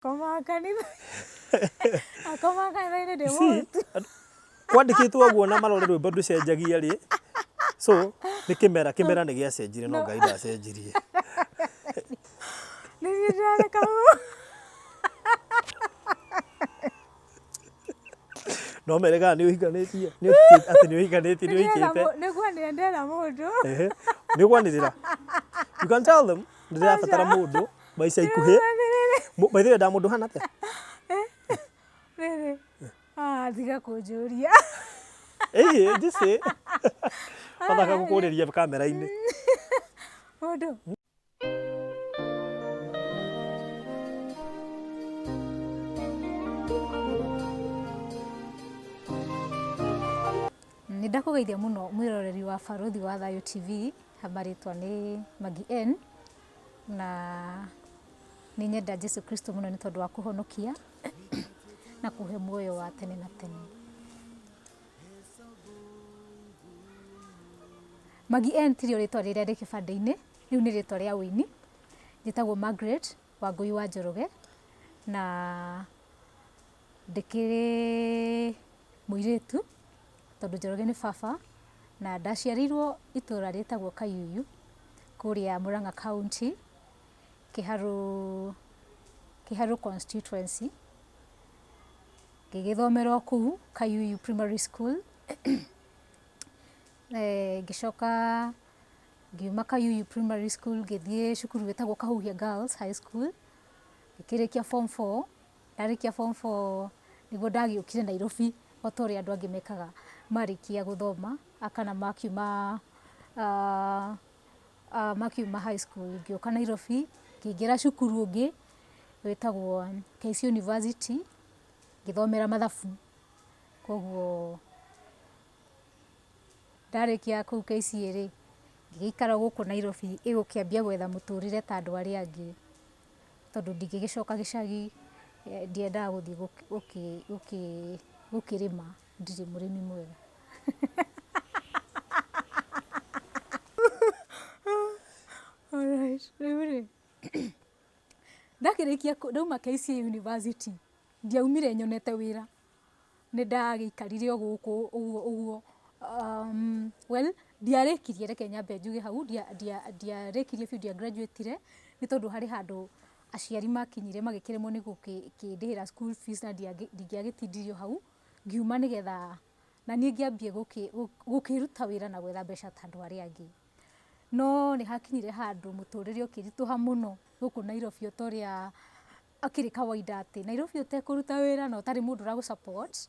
Akomaga kanitha. Akomaga kanitha-inĩ ndĩ See, mũhũtu. Kwandĩkĩtwo ũguo na marore rwĩmbo ndũcenjagia rĩ. So, nĩ kĩmera, kĩmera nĩ gĩacenjirie no Ngai ndacenjirie. Nĩ niĩ ndĩrareka No mere kana nĩ ũhikanĩtie, nĩ ũhikĩte, atĩ nĩ ũhikanĩtie, nĩ ũhikĩte. Nĩguo nĩ ndĩrenda mũndũ. Ehe, nĩ ũkwanĩrĩra. You can tell them nĩ ndĩrabatara mũndũ wa ica ikuhĩ. By the way, nda mũndũ ũhana atĩa? Rĩrĩ, ah, tiga kũnjũria. Ĩĩ, just say. Wathaka gũkũrĩria kamera-inĩ. Mũndũ. Nĩ ndakũgeithia mũno mwĩroreri wa Barũthi wa Thayũ TV, marĩtwa nĩ Maggie N, na nĩ nyenda Jesu Kristo mũno nĩ tondũ wa kũhonokia na kũhe muoyo wa tene na tene. Maggie N tirio rĩtwa rĩrĩa rĩ kĩbandĩ-inĩ, rĩu nĩ rĩtwa rĩa ũini. Njĩtagwo Margaret Wangũi wa Njoroge na ndĩkĩrĩ mũirĩtu tondũ Njoroge nĩ baba na ndaciarĩirwo itũra rĩtagwo Kayuyu kũrĩa Murang'a County, Kĩharũ, Kĩharũ constituency. Ngĩgĩthomera o kũu Kayuyu Primary School, ngĩcoka ngiuma Kayuyu Primary School ngĩthiĩ cukuru ĩtagwo Kahuhia Girls High School, ngĩkĩrĩkia form four, ndarĩkia form four nĩguo ndagĩũkire Nairobi o ta ũrĩa andũ angĩ mekaga marĩkia gũthoma kana makiuma makiuma high school. Ngĩũka Nairobi ngĩingĩra cukuru ũngĩ wĩtagwo KC University ngĩthomera mathabu. Koguo ndarĩkia kũu KCA rĩ, ngĩgĩikara gũkũ Nairobi ĩgũkĩambia gwetha mũtũrĩre ta andũ arĩa angĩ, tondũ ndingĩgĩcoka gĩcagi, ndiendaga gũthiĩ gũkĩrĩma, ndirĩ mũrĩmi mwega. Alright, rĩu rĩ, ndakĩrĩkia ndauma KCA University, ndiaumire nyonete wĩra, nĩ ndagĩikarire o gũkũ ũguo ũguo, well ndiarĩkirie reke nyambe njuge hau, ndiarĩkirie biũ ndia graduate ire, nĩ tondũ harĩ handũ aciari makinyire magĩkĩremwo nĩ gũkĩndĩhĩra school fees na ndingĩagĩtindirio hau, ngiuma nĩgetha na niĩ ngĩambie gũkĩruta wĩra na gwetha mbeca ta andũ arĩa angĩ. No nĩ hakinyire handũ mũtũrĩre ũkĩritũha mũno gũkũ Nairobi o ta ũrĩa akĩrĩ kawaida atĩ Nairobi ũtekũruta wĩra na ũtarĩ mũndũ ũragũ support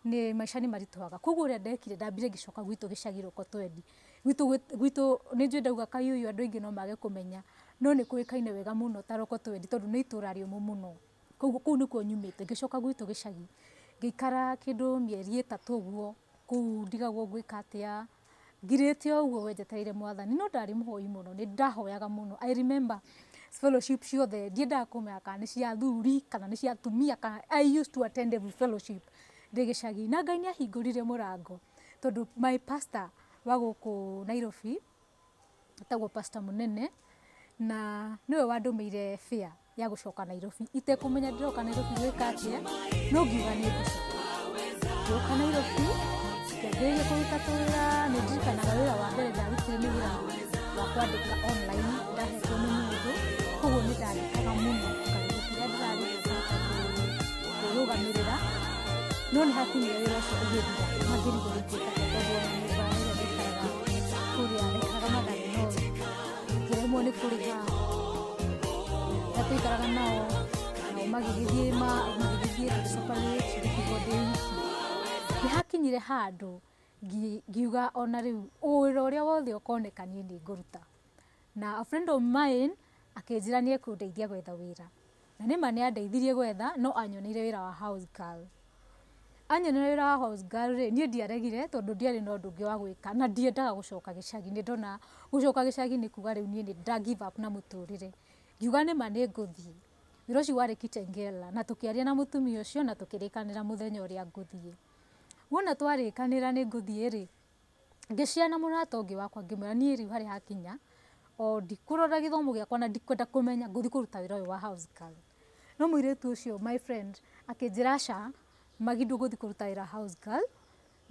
nĩ maica nĩ maritũhaga. Koguo ũrĩa ndekire ndambire ngĩcoka gwitũ gĩcagi Rokotwendi. Gwitũ gwitũ nĩ njũĩ ndauga Kayuyu andũ aingĩ no mage kũmenya, no nĩ kũĩkaine wega mũno ta Rokotwendi tondũ nĩ itũra rĩũmũ mũno. Koguo kũu nĩkuo nyumĩte, ngĩcoka gwitũ gĩcagi, ngĩikara kĩndũ mĩeri 3 ũguo, kũu ndigagwo ngwĩka atĩa, ngirĩte o ũguo we njetereire mwathani, no ndarĩ mũhoi mũno, nĩ ndahoyaga mũno. I remember fellowship ciothe ndiendaga kũmenya kana nĩ cia athuri kana nĩ cia atumia kana I used to attend every fellowship ndĩ gĩcagi. Na Ngai nĩ ahingũrire mũrango tondũ my pastor wa gũkũ Nairobi etagwo pastor Mũnene, na nĩwe wandũmĩire fare ya gũcoka Nairobi itekũmenya ndĩroka Nairobi gwĩka atĩa, no ngiuga nĩ ngũcoka. Ngĩũka Nairobi, ngĩambĩrĩria kũruta tũwĩra, nĩ ndirikanaga wĩra wa mbere ndarutire nĩ wĩra wa kwandĩka online ndahetwo nĩ mũndũ, koguo nĩ ndandĩkaga mũno ngarĩhwo kĩrĩa ndĩrarĩhwo ngahota kwĩrũgamĩrĩra, no nĩ hakinyire wĩra ũcio ũgĩthira na ngĩrigwo rĩu ngwĩka atĩa tondũ ona nyũmba ĩrĩa ndaikaraga kũrĩa ndaikaraga Mathare North ngĩremwo nĩ kũrĩha, arĩa twaikaraga nao, nao magĩgĩthiĩ magĩgĩthiĩ tũgĩ separate ngĩtigwo ndĩ wiki. Nĩ hakinyire handũ ngiuga ona rĩu wĩra ũrĩa wothe ũkoneka niĩ nĩ ngũruta. Na a friend of mine akĩnjĩra nĩ ekũndeithia gwetha wĩra. Na nĩma nĩ andeithirie gwetha no anyoneire wĩra wa house girl. Anyoneire wĩra wa house girl rĩ, niĩ ndiaregire tondũ ndiarĩ na ũndũ ũngĩ wa gwĩka na ndiendaga gũcoka gĩcagi, nĩ ndona gũcoka gĩcagi nĩ kuga rĩu niĩ nĩ nda give up na mũtũrĩre. Ngiuga nĩma nĩ ngũthiĩ. Wĩra ũcio warĩ Kitengela na tũkĩaria na mũtumia ũcio na tũkĩrĩkanĩra mũthenya ũrĩa ngũthiĩ. Wona twarĩkanĩra nĩ ngũthiĩ rĩ, ngĩshare na mũrata ũngĩ wakwa ngĩmwĩra niĩ rĩu harĩa hakinya, o ndikũrora gĩthomo gĩakwa na ndikwenda kũmenya ngũthiĩ kũruta wĩra ũyũ wa house girl. No mũirĩtu ũcio, my friend, akĩnjĩra, "Aca, Magi, ndũgũthiĩ kũruta wĩra house girl."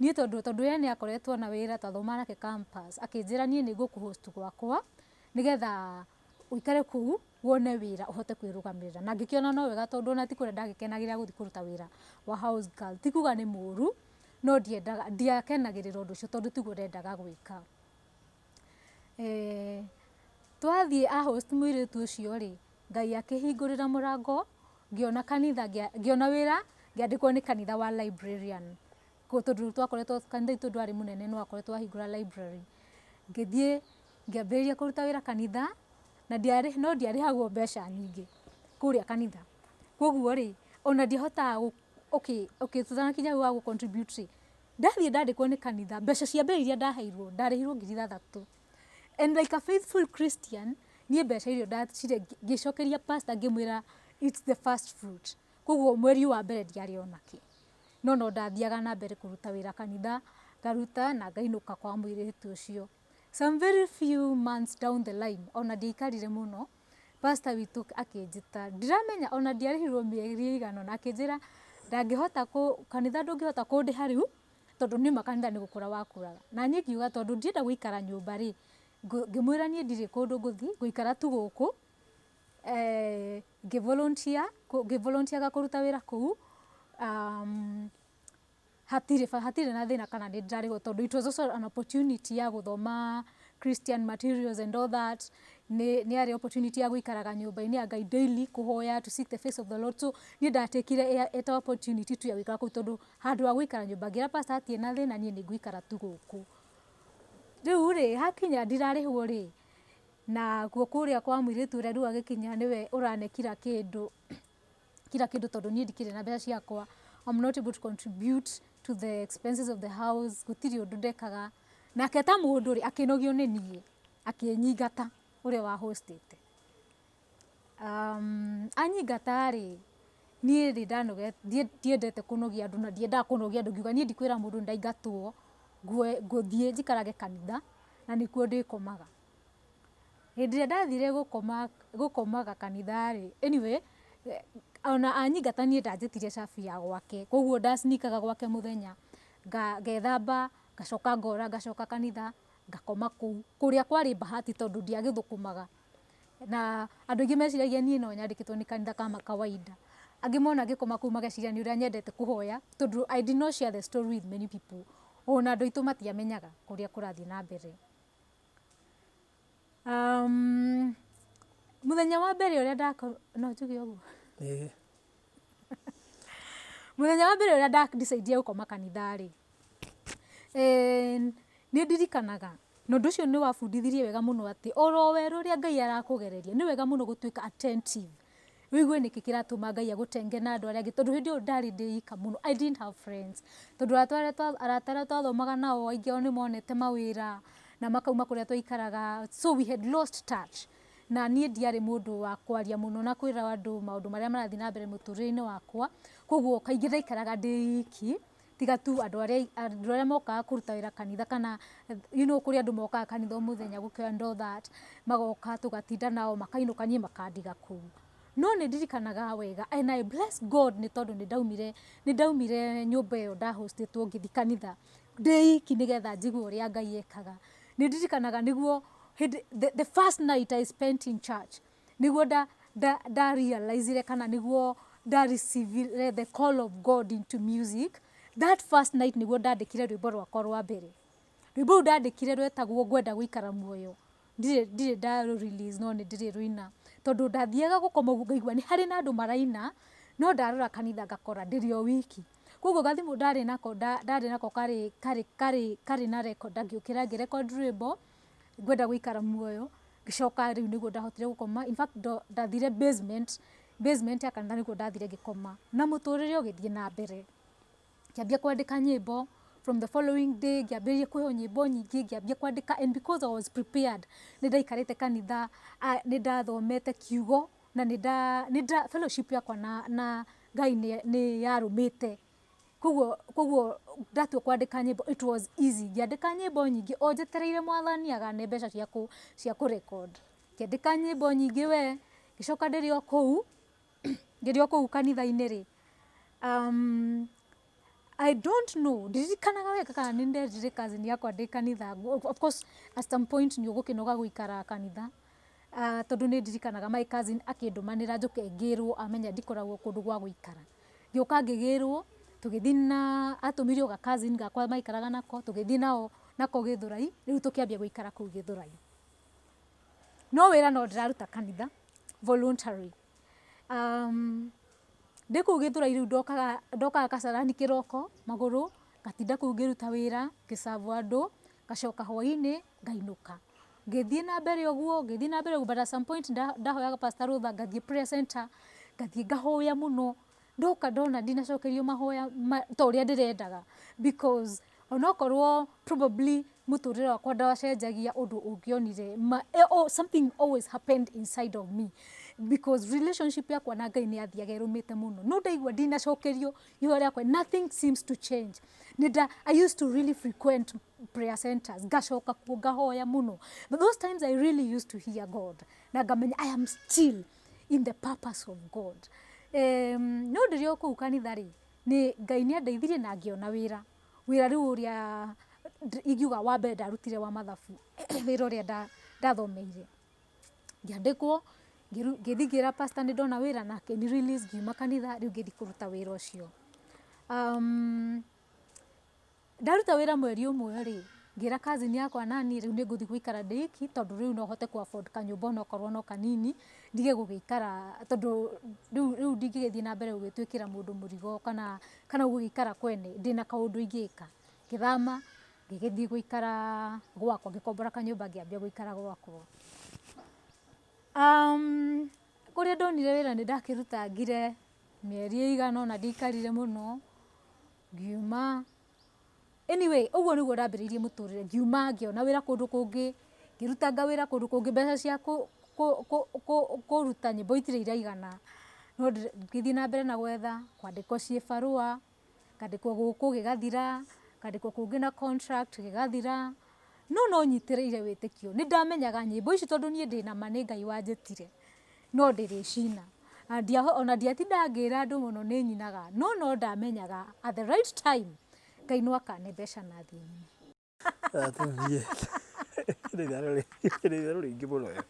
Niĩ tondũ ye nĩ akoretwo na wĩra, twathomaga nake campus, akĩnjĩra, "Niĩ nĩ ngũkũ-host gwakwa nĩgetha ũikare kũu wone wĩra ũhote kwĩrũgamĩrĩra." Na ngĩkĩona no wega, tondũ ona ti kũrĩa ndagĩkenagĩrĩra gũthiĩ kũruta wĩra wa house girl. Ti kuga nĩ mũru, no ndiendaga, ndiakenagĩrĩra ũndũ ũcio tondũ tiguo ndendaga gwĩka. Twathiĩ a host mũirĩtu ũcio rĩ, Ngai akĩhingũrĩra mũrango, ngĩona kanitha, ngĩona wĩra, ngĩandĩkwo nĩ kanitha wa librarian. Tondũ twakoretwo kanitha witũ ndwarĩ mũnene, no akoretwo ahingũra library. Ngĩthiĩ ngĩambĩrĩria kũruta wĩra kanitha na ndiarĩ, no ndiarĩhagwo mbeca nyingĩ kũrĩa kanitha. Koguo rĩ, ona ndiahotaga, okay, tũtanakinya hau ha gũ contribute rĩ, ndathiĩ ndandĩkwo nĩ kanitha, mbeca cia mbere iria ndaheirwo, ndarĩhirwo 6,000. And like a faithful Christian, niĩ mbeca icio ndacire ngĩcokeria pastor, ngĩmwĩra it's the first fruit. Koguo mweri wa mbere ndiarĩ ona kĩ. No ndathiaga na mbere kũruta wĩra kanitha, ngaruta na ngainũka kwa mũirĩtu ũcio. Some very few months down the line, ona ndiaikarire mũno, pastor witũ akĩnjĩta, ndiramenya ona ndiarĩhirwo mĩeri ĩigana ũna, akĩnjĩra ndangĩhota kũ kanitha ndũngĩhota kũndĩha rĩu, tondũ nĩma kanitha nĩ gũkũra wakũraga. Na niĩ ngiuga tondũ ndienda gũikara nyũmba rĩ, ngĩmwĩra niĩ ndirĩ kũndũ ngũthiĩ, ngũikara tu gũkũ. Ngĩ volunteer, ngĩ volunteeraga kũruta wĩra kũu. Hatirĩ na thĩna kana nĩ ndĩrarĩhwo, tondũ it was also an opportunity ya gũthoma Christian materials and all that. Nĩ yarĩ opportunity ya gũikaraga nyũmba-inĩ ya Ngai daily, kũhoya, to seek the face of the Lord. So niĩ ndatakire ĩta opportunity tu ya gũikara kũu, tondũ handũ ha gũikara nyũmba, ngĩra pastor hatirĩ na thĩna, niĩ nĩ ngũikara tu gũkũ. Rĩu rĩ, hakinya ndirarĩhwo rĩ, na kuo kũrĩa kwa mũirĩtu ũrĩa rĩu agĩkinya nĩwe ũrane kila kĩndũ, kila kĩndũ, tondũ niĩ ndikĩrĩ na mbeca ciakwa. I'm not able to contribute to the expenses of the house, gũtirĩ ũndũ ndekaga. Nake ta mũndũ rĩ, akĩnogio nĩ niĩ, akĩnyingata ũrĩa wa hostĩte. Anyingata rĩ, niĩ rĩ ndiendete kũnogia andũ na ndiendaga kũnogia andũ, ngiuga niĩ ndikwĩra mũndũ ndaingatwo, ngũthiĩ njikarage kanitha na nĩkuo ndĩkomaga. Hĩndĩ ĩrĩa ndathire gũkoma, gũkomaga kanitha rĩ, anyway, ona anyingata niĩ ndanjĩtire cabi ya gwake, koguo ndacnikaga gwake mũthenya, ngethamba, ngacoka ngora, ngacoka kanitha, ngakoma kũu. Kũrĩa kwarĩ bahati tondũ ndiagĩthũkũmaga. Na andũ aingĩ meciragia niĩ no nyandĩkĩtwo nĩ kanitha kama kawaida. Angĩ mona ngĩkoma kũu mageciria nĩ ũrĩa nyendete kũhoya, tondũ I did not share the story with many people. Ona andũ aitũ matiamenyaga ũrĩa kũrathiĩ na mbere. Mũthenya wa mbere ũrĩa ndako, no njuge ũguo? Ĩĩ. Mũthenya wa mbere ũrĩa nda decide gũkoma kanitha rĩ, nĩ ndirikanaga, na ũndũ ũcio nĩ wabundithirie wega mũno atĩ oro werũ ũrĩa Ngai arakũgereria, nĩ wega mũno gũtuĩka attentive. Wĩigue nĩkĩ kĩratũma Ngai agũtenge na andũ arĩa angĩ, tondũ hĩndĩ ĩyo ndarĩ ndĩ ika mũno. I didn't have friends. Tondũ arata arĩa twathomaga nao, aingĩ ao nĩ monete mawĩra na makauma kũrĩa twaikaraga. So we had lost touch. Na niĩ ndiarĩ mũndũ wa kwaria mũno na kwĩra andũ maũndũ marĩa marathiĩ na mbere mũtũrĩre-inĩ wakwa. Koguo kaingĩ ndaikaraga ndĩ iki, tiga tu andũ arĩa mokaga kũruta wĩra kanitha, kana kũrĩ andũ mokaga kanitha o mũthenya gũkĩoya and all that, magoka tũgatinda nao, makainũka, niĩ makandiga kũu. No nĩ ndirikanaga wega, and I bless God nĩ tondũ nĩ ndaumire nyũmba ĩyo ndahostĩtwo, ngĩthiĩ kanitha ndĩ iki nĩgetha njigue ũrĩa Ngai ekaga. Nĩ ndirikanaga nĩguo hĩndĩ the first night I spent in church, nĩguo nda realizire kana nĩguo nda receive the call of God into music. That first night nĩguo ndandĩkire rwĩmbo rwakwa rwa mbere. Rwĩmbo rũu ndandĩkire rwetagwo "Ngwenda Gũikara Muoyo". Ndirĩ ndarũ release, no nĩ ndĩrĩ rũina, tondũ ndathiaga gũkoma ũguo ngaigua nĩ harĩ na andũ maraina, no ndarora kanitha ngakora ndĩrĩ o wiki. Koguo gathimũ ndarĩ nako karĩ na recorder, ngĩũkĩra ngĩ record rwĩmbo "Ngwenda Gũikara Muoyo", ngĩcoka rĩu nĩguo ndahotire gũkoma. In fact, ndathire basement ya kanitha, nĩkuo ndathire ngĩkoma, na mũtũrĩre ũgĩthiĩ na mbere. Ngĩambia kwandĩka nyĩmbo from the following day, ngĩambĩrĩria kũheo nyĩmbo nyingĩ, ngĩambia kwandĩka, and because I was prepared, nĩ ndaikarĩte kanitha, nĩ ndathomete kiugo na nĩ nda fellowship yakwa na Ngai nĩ yarũmĩte. Koguo ndatua kwandĩka nyĩmbo, it was easy. Ngĩandĩka nyĩmbo nyingĩ o njetereire Mwathani agane mbeca cia kũ record. Ngĩandĩka nyĩmbo nyingĩ we, ngĩcoka ndĩrĩ o kũu. Ngĩrĩ o kũu kanitha-inĩ rĩ, I don't know, ndiririkanaga wega kana nĩ nderire cousin yakwa ndĩ kanitha. Of course, at some point nĩ ũgũkĩnoga gũikara kanitha, tondũ nĩ ndirikanaga my cousin akĩndũmanĩra njũke ngĩrwo amenya ndikoragwo kũndũ gwa gũikara. Ngĩũka ngĩgĩrwo, tũgĩthiĩ na atũmire o ga cousin gakwa maikaraga nako, tũgĩthiĩ nao nako Gĩthũrai, rĩu tũkĩambia gũikara kũu Gĩthũrai. No wĩra no ndĩraruta kanitha voluntary. Ndĩ kũu Gĩthũrai rĩu ndokaga ndokaga Kasarani kĩroko magũrũ, ngatinda kũu ngĩruta wĩra, ngĩ serve andũ, ngacoka hwainĩ ngainũka. Ngĩthiĩ na mbere ũguo, ngĩthiĩ na mbere ũguo, but at some point ndahoyaga pastor rũtha ngathiĩ prayer center, ngathiĩ ngahoya mũno, ndoka ndona ndinacokerio mahoya ta ũrĩa ndĩrendaga, because onokorwo probably mũtũrĩre wakwa ndacenjagia ũndũ ũngĩonire oh, something always happened inside of me, because relationship yakwa na Ngai nĩ yathiaga ĩrũmĩte mũno, no ndaigua ndinacokerio ihoya rĩakwa, nothing seems to change. Nĩ I used to really frequent prayer centers, ngacoka kuo ngahoya mũno, but those times I really used to hear God na ngamenya I am still in the purpose of God. No ndĩrĩ o kũu kanitha rĩ, nĩ Ngai nĩ andeithirie na ngĩona wĩra. Wĩra rĩu ũrĩa ingiuga wa mbere ndarutire wa mathabu, wĩra ũrĩa ndathomeire. Ngĩandĩkwo, ngĩthiĩ ngĩra pastor nĩ ndona wĩra na akĩni release, ngiuma kanitha, rĩu ngĩthiĩ kũruta wĩra ũcio. Ndaruta wĩra mweri ũmwe rĩ, ngĩra cousin yakwa nani rĩu nĩ ngũthiĩ gũikara ndĩ iki, tondũ rĩu no hote kũ afford kanyũmba onokorwo no kanini, ndige gũgĩikara, tondũ rĩu ndingĩgĩthiĩ na mbere gũgĩtuĩkĩra mũndũ mũrigo kana gũgĩikara kwene ndĩna kaũndũ ingĩka. Ngĩthama, ngĩgĩthiĩ gũikara gwakwa, ngĩkombora kanyũmba ngĩambia gũikara gwakwa. Kũrĩa ndonire wĩra nĩ ndakĩrutangire mĩeri ĩigana ũna, ndiaikarire mũno, ngiuma. Anyway, ũguo nĩguo ndambĩrĩirie mũtũrĩre, ngiuma ngĩona wĩra kũndũ kũngĩ, ngĩrutanga wĩra kũndũ kũngĩ, mbeca cia kũruta nyĩmbo itirĩ iraigana, no ngĩthiĩ na mbere na gwetha, kwandĩkwo ciĩbarũa, ngandĩkwo gũkũ gĩgathira, ngandĩkwo kũngĩ na contract gĩgathira, no no nyitĩrĩire wĩtĩkio. Nĩ ndamenyaga nyĩmbo ici, tondũ niĩ ndĩna ma nĩ Ngai wanjĩtire, no ndĩrĩcina. Ona ndiatindaga ngĩra andũ mũno nĩ nyinaga, no no ndamenyaga at the right time Ngai no akane mbeca na thiĩ nyine. Tũthiĩ. Nĩ itherũ rĩingĩ mũno.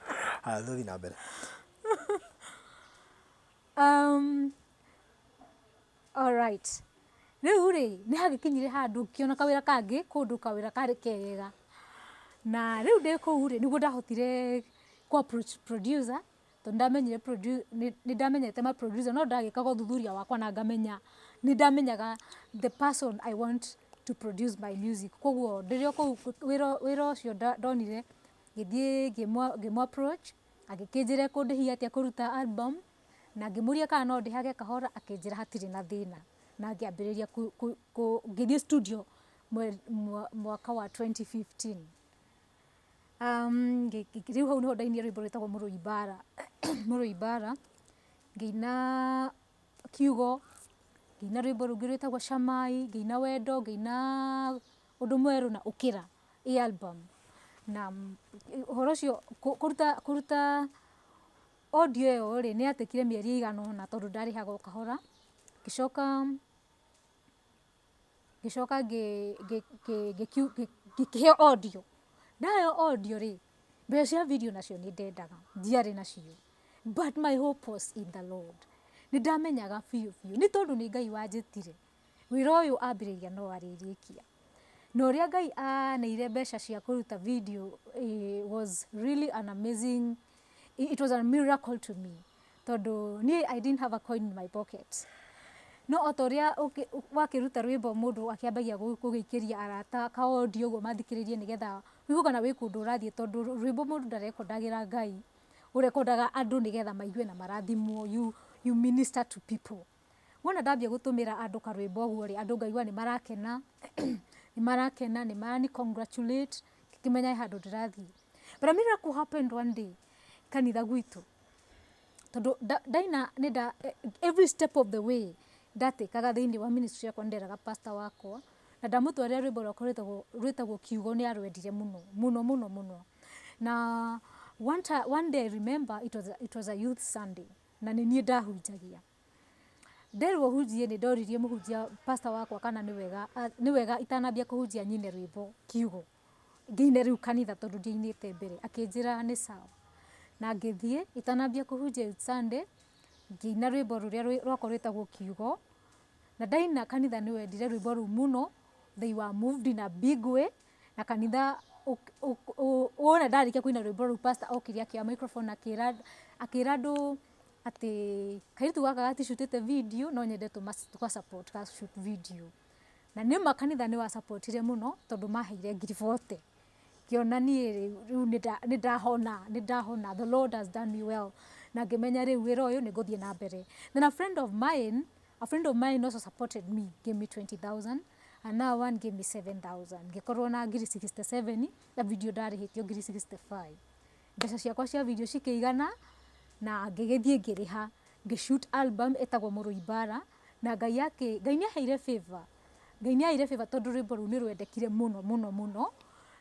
Haya, tũthiĩ na mbere. All right. Rĩu rĩ, nĩ hagĩkinyire handũ ngĩona kawĩra kangĩ kũndũ, kawĩra karĩ kega. Na rĩu ndĩ kũu rĩ, nĩguo ndahotire kũ approach producer, tondũ ndamenyire nĩ ndamenyete ma producer, no ndagĩkaga ũthuthuria wakwa na ngamenya, nĩ ndamenyaga the person I want to produce my music. Koguo ndĩrĩ o kũu wĩra ũcio ndonire, ngĩthiĩ ngĩmũ approach, agĩkĩnjĩra ekũndĩhia atĩa kũruta album, na ngĩmũria kana no ndĩhage kahora, akĩnjĩra hatirĩ na thĩna. Na ngĩambĩrĩria ngĩthiĩ studio mwaka wa 2015. Rĩu hau nĩho ndainire rwĩmbo rwĩtagwo Mũrũi Mbara. Mũrũi Mbara, ngĩina Kiugo, ngĩina rwĩmbo rũngĩ rwĩtagwo Camai, ngĩina Wendo, ngĩina Ũndũ Mwerũ na Ũkĩra ĩ album. Na ũhoro ũcio kũruta audio ĩyo rĩ, nĩ yatekire mĩeri ĩigana ũna tondũ ndarĩhaga o kahora. Ngĩcoka ngĩkĩheo audio. Ndaheo audio rĩ, mbeca cia video nacio nĩ ndendaga, ndiarĩ nacio. But my hope was in the Lord. Nĩ ndamenyaga biũ biũ, nĩ tondũ nĩ Ngai wanjĩtire, wĩra ũyũ ambĩrĩria no arĩrĩkia. Na ũrĩa Ngai aneire mbeca cia kũruta video was really an amazing, it was a miracle to me. Tondũ niĩ I didn't have a coin in my pocket. No o ta ũrĩa wakĩruta rwĩmbo mũndũ akĩambagia gũgĩikĩria arata ka audio ũguo mathikĩrĩrie, nĩgetha wĩigue kana wĩ kũndũ ũrathiĩ, tondũ rwĩmbo mũndũ ndarekondagĩra Ngai, ũrekondaga andũ nĩgetha maigue na marathimwo, you minister to people. Wona ndambia gũtũmĩra andũ karwĩmbo ũguo rĩ, andũ ngaigua nĩ marakena, nĩ marakena, nĩ marani congratulate, ngĩkĩmenya he handũ ndĩrathiĩ. But a miracle happened one day kanitha gwitũ, tondũ ndaina nĩ nda every step of the way ndatĩkaga thĩinĩ wa ministry yakwa, nĩ nderaga pastor wakwa, na ndamũtwarĩra rwĩmbo rwakwa rwĩtagwo Kiugo, nĩ arwendire mũno mũno mũno mũno. Na one day I remember it was a youth Sunday. Na nĩ niĩ ndahunjagia. Nderwo hunjie nĩ ndoririe mũhunjia, pastor wakwa, kana nĩ wega itanambia kũhunjia nyine rwĩmbo kiugo, ngĩine rĩu kanitha, tondũ ndiainĩte mbere. Akĩnjĩra nĩ sawa, na ngĩthiĩ itanambia kũhunjia Youth Sunday, ngĩina rwĩmbo rũrĩa rwakwa rwĩtagwo Kiugo. Na ndaina, kanitha nĩ wendire rwĩmbo rũu mũno. They were moved in a big way. Na kanitha wona ndarĩkia kũina rwĩmbo rũu, pastor okire, akĩoya microphone, akĩra andũ atĩ kairĩtu gaka gaticutĩte video, no nyende tũga support ga shoot video. Na nĩma kanitha nĩ wasupportire mũno, tondũ maheire ngiri 40. Ngĩona niĩ rĩu nĩ ndahona, nĩ ndahona. The Lord has done me well, na ngĩmenya rĩu wĩra ũyũ nĩ ngũthiĩ na mbere. Then a friend of mine also supported me, gave me 20,000. Another one gave me 7000. Ngĩkorwo na ngiri 67, na video ndarĩhĩtio ngiri 65. Mbeca ciakwa cia video cikĩigana, na ngĩgĩthiĩ ngĩrĩha, ngĩshoot album ĩtagwo Mũrũi Mbara. Na Ngai nĩ aheire favor, Ngai nĩ aheire favor, tondũ rwĩmbo rũu nĩ rwendekire mũno mũno mũno.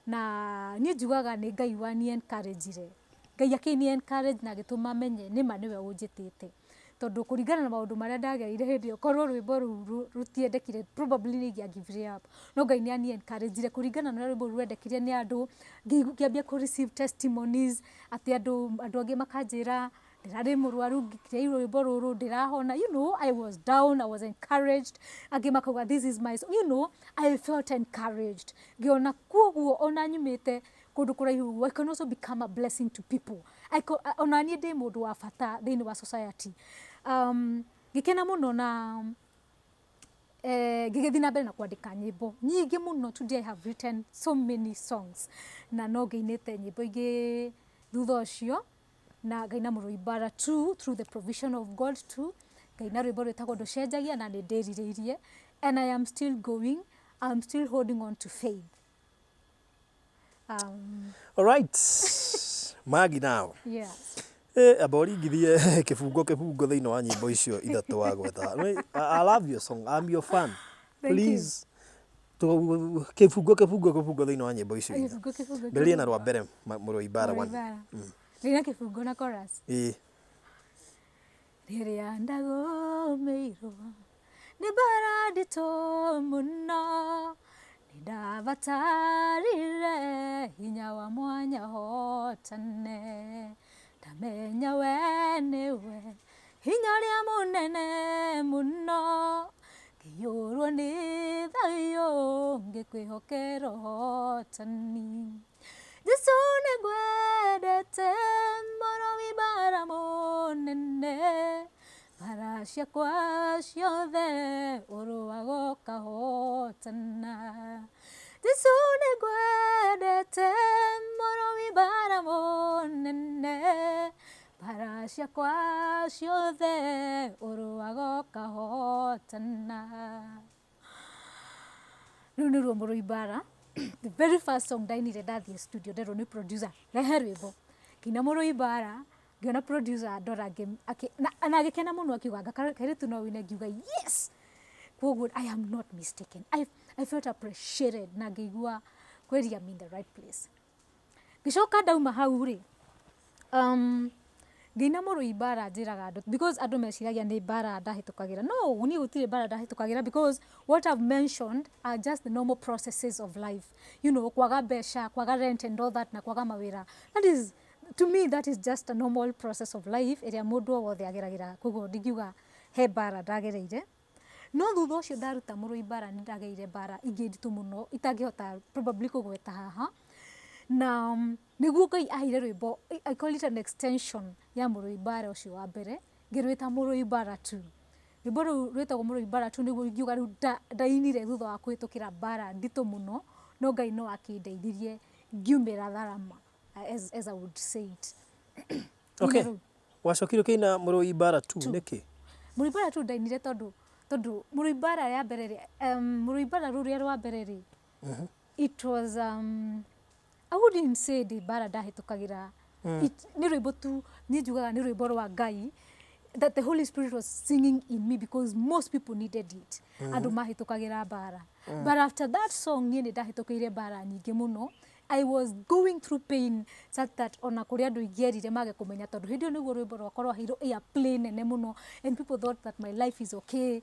Na niĩ njugaga nĩ Ngai wani encourage-ire. Ngai akĩni encourage na agĩtũma menye nĩma nĩwe ũnjĩtĩte, tondũ kũringana na maũndũ marĩa ndagereire hĩndĩ ĩyo, korwo rwĩmbo rũu rũtiendekire, probably nĩ ingĩa give up. No Ngai nĩ ani encourage-ire kũringana na ũrĩa rwĩmbo rũu rwendekire nĩ andũ. Ngĩambia kũ receive testimonies atĩ andũ angĩ makanjĩra, "Ndĩrarĩ mũrwaru, ngĩkĩra rwĩmbo rũrũ ndĩrahona. I was down, I was encouraged." Angĩ makauga, "This is my I felt encouraged. Ngĩona kuoguo ona nyumĩte kũndũ kũraihu ũguo, I can also become a blessing to people. Ona niĩ ndĩ mũndũ wa bata thĩinĩ wa society. Ngĩkena mũno na ngĩgĩthiĩ na mbere na kwandĩka nyĩmbo nyingĩ mũno. Today I have written so many songs, na no ngĩinĩte nyĩmbo ingĩ thutha ũcio, na ngaina Mũrũi Mbara 2 through the provision of God too. Ngaina rwĩmbo rwĩtagwo Ndũcenjagia, na nĩ ndĩrirĩirie, and I am still going, I'm still holding on to faith. Alright. Maggie now. Yes. Amba ũringithie kĩbungo kĩbungo thĩinĩ wa nyĩmbo icio ithatũ wagweta. I love your song. I'm your fan. Thank you. Please. Kĩbungo kĩbungo kĩbungo thĩinĩ wa nyĩmbo icio inya. Kĩbungo kĩbungo. Mbĩrĩria na rwa mbere, Mũrũi Mbara Mũrũi one. Mbara. Ndĩna kĩbungo na chorus. Ĩĩ. Rĩrĩa ndagũmĩirwo nĩ mbara nditũ mũno, nĩ ndabatarire hinya wa mwanya hotane. Ndamenya we nĩwe hinya ũrĩa mũnene mũno, ngĩiyũrwo nĩ thayũ, ngĩkwĩhokera ũhotani. Jesũ, nĩngwendete, mũrũi mbara mũnene. Mbara ciakwa ciothe ũrũaga ũkahotana. Jesũ, nĩngwendete, mũrũi mbara mũnene. Mbara ciakwa ciothe ũrũaga ũkahotana. Rĩu nĩruo Mũrũi Mbara, the very first song ndainire ndathiĩ studio. Nderwo nĩ producer, "Rehe rwĩmbo." Ngĩina Mũrũi Mbara, ngĩona producer ndora, na agĩkena mũno, akiuga, "Anga kairĩtu no wĩine." Ngiuga, "Yes." Koguo I am not mistaken. I felt appreciated na ngĩigua kweri I'm in the right place. Ngĩcoka ndauma hau rĩ, ngĩina Mũrũi Mbara. Njĩraga andũ, because andũ meciragia nĩ mbara ndahĩtũkagĩra. No niĩ gũtirĩ mbara ndahĩtũkagĩra, because what I've mentioned are just the normal processes of life, kwaga mbeca, kwaga rent and all that, na kwaga mawĩra. That is, to me, that is just a normal process of life ĩrĩa mũndũ o wothe ageragĩra. Koguo ndingiuga he mbara ndagereire. No thutha ũcio ndaruta Mũrũi Mbara, nĩ ndagereire mbara ingĩ nditũ mũno itangĩhota probably kũgweta haha. Na nĩguo Ngai aheire rwĩmbo, I call it an extension ya Mũrũi Mbara ũcio wa mbere, ngĩrwĩta Mũrũi Mbara 2. Rwĩmbo rũu rwĩtagwo Mũrũi Mbara 2 nĩguo ingiuga rĩu ndainire thutha wa kũhĩtũkĩra mbara nditũ mũno, no Ngai no akĩndeithirie ngiumĩra tharama, as I would say it. Okay. Rũu. Wacokire ũkĩina Mũrũi Mbara 2 Two. nĩkĩ? Mũrũi Mbara 2 ndainire tondũ Mũrũi Mbara ya mbere rĩ, Mũrũi Mbara rũrĩa rwa mbere rĩ, it was I wouldn't say ndĩ mbara ndahĩtũkagĩra. Nĩ rwĩmbo tu niĩ njugaga nĩ rwĩmbo rwa Ngai that the Holy Spirit was singing in me, because most people needed it, andũ mahĩtũkagĩra mbara. But after that song, niĩ nĩ ndahĩtũkĩire mbara nyingĩ mũno. I was going through pain such that ona kũrĩ andũ ingĩerire mage kũmenya, tondũ hĩndĩ ĩyo nĩguo rwĩmbo rwakwa rwaheirwo airplay nene mũno, and people thought that my life is okay.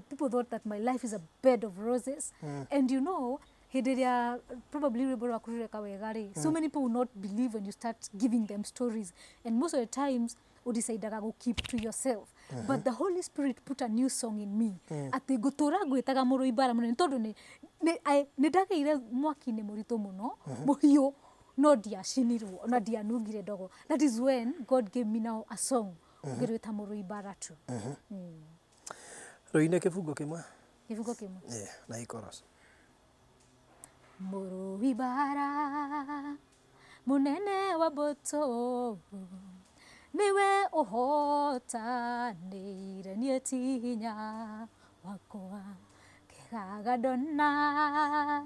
People thought that my life is a bed of roses. And hĩndĩ ĩrĩa probably rwĩmbo rwaku rũreka wega rĩ, so many people will not believe when you start giving them stories, and most of the times ũdecidaga go keep to yourself. But the Holy Spirit put a new song in me atĩ ngũtũra ngwĩtaga mũrũi mbara mũnene, tondũ nĩ ndagĩire mwaki-inĩ mũritũ mũno mũhiũ, no ndiacinirwo na ndianungire ndogo. That is when God gave me now a song, ngĩrwĩta Mũrũi Mbara Tu. Rũine kĩbungo kĩmwe. Kĩbungo kĩmwe? Yeah, na chorus. Mũrũi mbara mũnene wa mbũtũ, nĩwe ũhotanĩire, niĩ ti hinya wakwa. Ngegaga ndona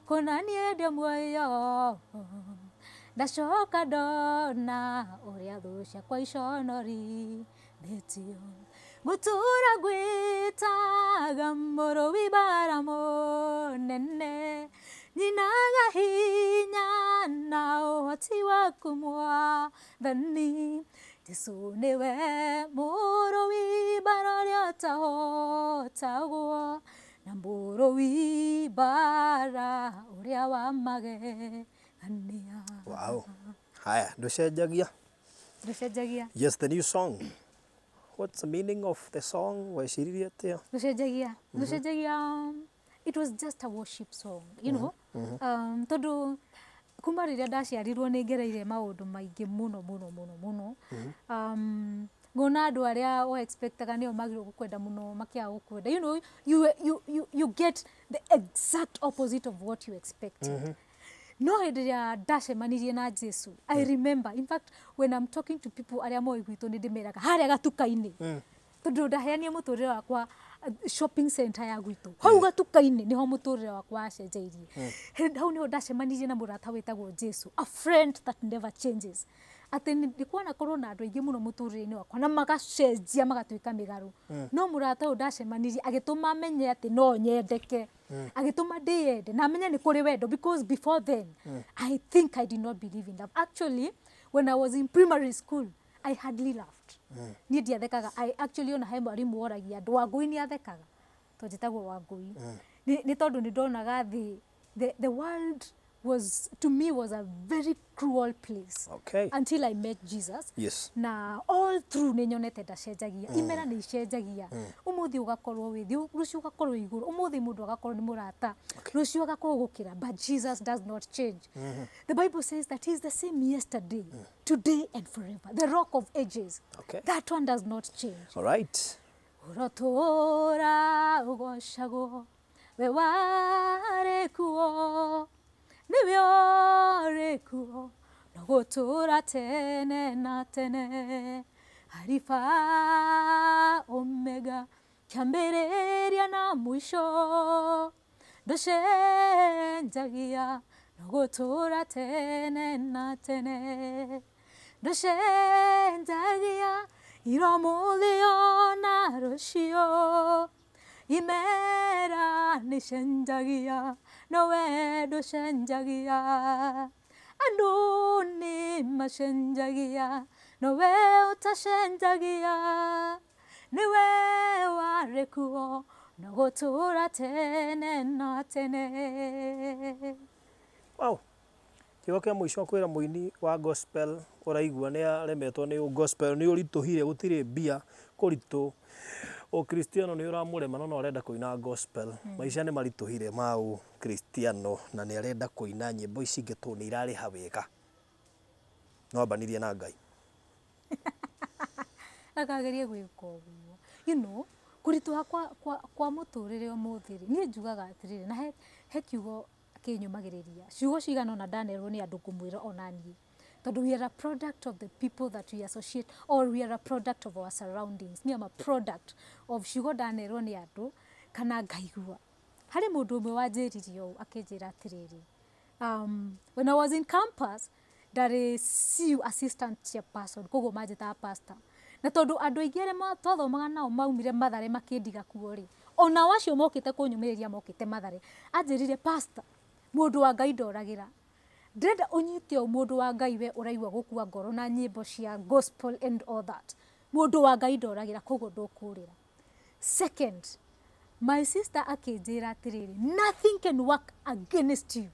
kũna niĩ ndĩ muoyo, ndacoka ndona ũrĩa thũ ciakwa iconorithĩtio. Ngũtũra ngwĩtaga mũrũi mbara mũnene, nyinaga hinya na ũhoti waku Mwathani. Jesũ nĩwe mũrũi mbara ũrĩa ũtahotagwo, na mũrũi mbara ũrĩa wa magegania. Wow. Haya, ndũcenjagia. Ndũcenjagia. Yes, the new song. What's the meaning of the song? Weciririe atĩa? Ndũcenjagia, ndũcenjagia. It was just a worship song, tondũ kuma rĩrĩa ndaciarirwo nĩ ngereire maũndũ maingĩ mũno mũno mũno mũno. Ngona andũ arĩa o expectaga nĩo magĩrĩirwo gũkwenda mũno makĩaga gũkwenda. You get the exact opposite of what you expected. No hĩndĩ ĩrĩa ndacemanirie na Jesu, I remember, in fact, when I'm talking to people arĩa moĩ gwitũ, nĩ ndĩmeraga harĩa gatuka-inĩ, tondũ ndaheanie mũtũrĩre wakwa, shopping center ya gwitũ hau gatuka-inĩ nĩho mũtũrĩre wakwa wacenjeirie. Hau nĩho ndacemanirie na mũrata wĩtagwo Jesu, a friend that never changes, atĩ nĩ kwanakorwo na andũ aingĩ mũno mũtũrĩre-inĩ wakwa na magacenjia magatuĩka mĩgarũ, no mũrata ũyũ ndacemanirie agĩtũma menye atĩ no nyendeke, agĩtũma ndĩyende na menye nĩ kũrĩ wendo, because before then I think I did not believe in love. Actually, when I was in primary school, I hardly laughed. Niĩ ndiathekaga. I actually, ona he mwarimũ woragia andũ, "Wangũi nĩ athekaga?" Tondũ njĩtagwo Wangũi. Nĩ tondũ nĩ ndonaga thĩ, the world was to me was a very cruel place until I met Jesus. Na all through nĩ nyonete ndacenjagia. Imera nĩ icenjagia, ũmũthĩ ũgakorwo wĩ thĩ, rũciũ ũgakorwo igũrũ, ũmũthĩ mũndũ agakorwo nĩ mũrata, rũciũ agakorwo gũkĩra, but Jesus does not change. The Bible says that he is the same yesterday, today and forever, the Rock of Ages. That one does not change. All right. Ũrotũra ũgocagwo, we warĩ kuo, nĩwe ũrĩ kuo no gũtũra tene na tene, Alifa Omega, kĩambĩrĩria na mũico, ndũcenjagia no gũtũra tene na tene, ndũcenjagia ira, ũmũthĩ ona rũciũ. Imera nĩcenjagia, nowe ndũcenjagia. Andũ nĩ macenjagia, nowe ũtacenjagia. Nĩwe warĩ kuo no gũtũra tene na tene. Wow. Kiugo kĩa mũico kwĩra mũini wa gospel ũraigua nĩ aremetwo nĩ gospel, nĩ ũritũhire, gũtirĩ mbia, kũritũ, ũkristiano nĩ ũramũrema, no no arenda kũina gospel, maica nĩ maritũhire ma ũkristiano na nĩ arenda kũina nyĩmbo ici ingĩ tondũ nĩ irarĩha wega, no ambanirie na Ngai. Ndakagerie gwĩka ũguo. Kũritũha kwa mũtũrĩre ũmũthĩ rĩ, niĩ njugaga atĩrĩrĩ, na he kiugo kĩnyũmagĩrĩria, ciugo cigana ũna ndanerwo nĩ andũ, ngũmwĩra ona niĩ, tondũ we are a product of the people that we associate, or we are a product of our surroundings. Me, am a product of ciugo ndanerwo nĩ andũ kana ngaigua. Harĩ mũndũ ũmwe wanjĩrire ũũ, akĩnjĩra atĩrĩrĩ, when I was in campus, ndarĩ CU assistant chairperson, koguo manjĩtaga pastor, na tondũ andũ aingĩ arĩa twathomaga nao maumire Mathare makĩndiga kuo rĩ, onao acio mokĩte kũnyũmĩrĩria mokĩte Mathare. Anjĩrire, "Pastor, mũndũ wa Ngai ndoragĩra." Ndĩrenda ũnyite ũũ, mũndũ wa Ngai, we ũraigua gũkua ngoro na nyĩmbo cia gospel and all that. Mũndũ wa Ngai ndoragĩra, koguo ndũkũrĩra. Second, my sister akĩnjĩra atĩrĩrĩ, nothing can work against you,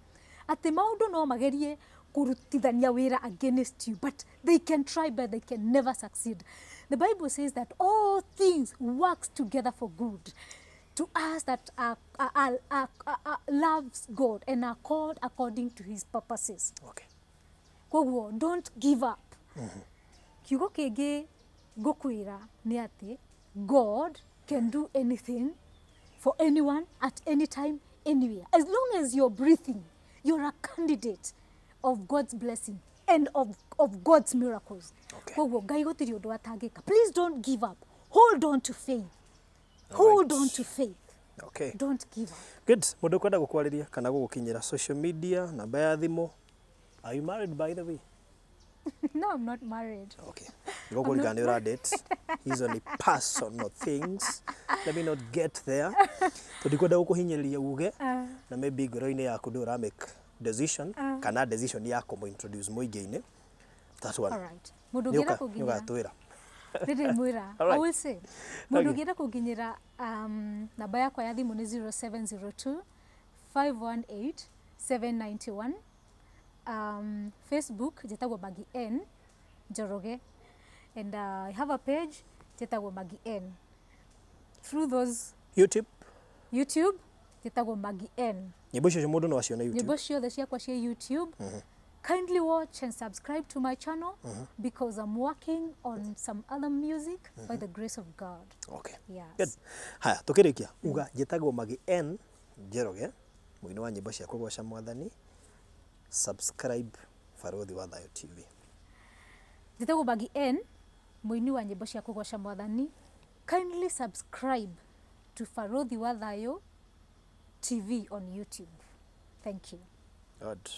atĩ maũndũ no magerie kũrutithania wĩra against you, but they can try but they can never succeed. The Bible says that all things works together for good to us that are loves God and are called according to his purposes. Koguo don't give up. Kiugo kĩngĩ ngũkwĩra nĩ atĩ God can do anything for anyone at any time, anywhere. As long as you're breathing, you're a candidate of God's blessing and of God's miracles. Koguo Ngai gũtirĩ ũndũ atangĩka. Please don't give up. Hold on to faith. Hold on to faith. Don't give up. Good. Mũndũ ũkwenda gũkwarĩria kana gũgũkinyĩra social media, namba ya thimũ. Are you married, by the way? No, I'm not married. Okay. Ngũkũririkana nĩ ũra date. Hizo ni personal things. Let me not get there. Tũndikwenda gũkũhinyĩrĩria uge na maybe ngoro-inĩ yaku ndũra make decision kana decision ya kũmũ introduce mũingĩ-inĩ. That one. All right. Mũndũ ũngĩenda Nĩ kũnginyĩra ũgatwĩra. Nĩndĩmwĩra. All right. I will say. Mũndũ Okay. ũngĩenda kũnginyĩra, namba yakwa ya thimũ nĩ 0702 518 791. Facebook njĩtagwo Maggie N Njoroge, and I have a page njĩtagwo Maggie N. Through those YouTube. YouTube njĩtagwo Maggie N. Nyĩmbo icio mũndũ no acione YouTube. Nyĩmbo ciothe ciakwa cia YouTube. Kindly watch and subscribe to my channel because I'm working on some other music by the grace of God. Yes. Good. Haya, tukĩrĩkia uga njĩtagwo Maggie N Njoroge, mũini wa nyĩmbo cia kũgoca Mwathani. Subscribe Barũthi wa Thayũ TV. Njĩtagwo Maggie N, mũini wa nyĩmbo cia kũgoca Mwathani. Kindly subscribe to Barũthi wa Thayũ TV on YouTube. Thank you. Good.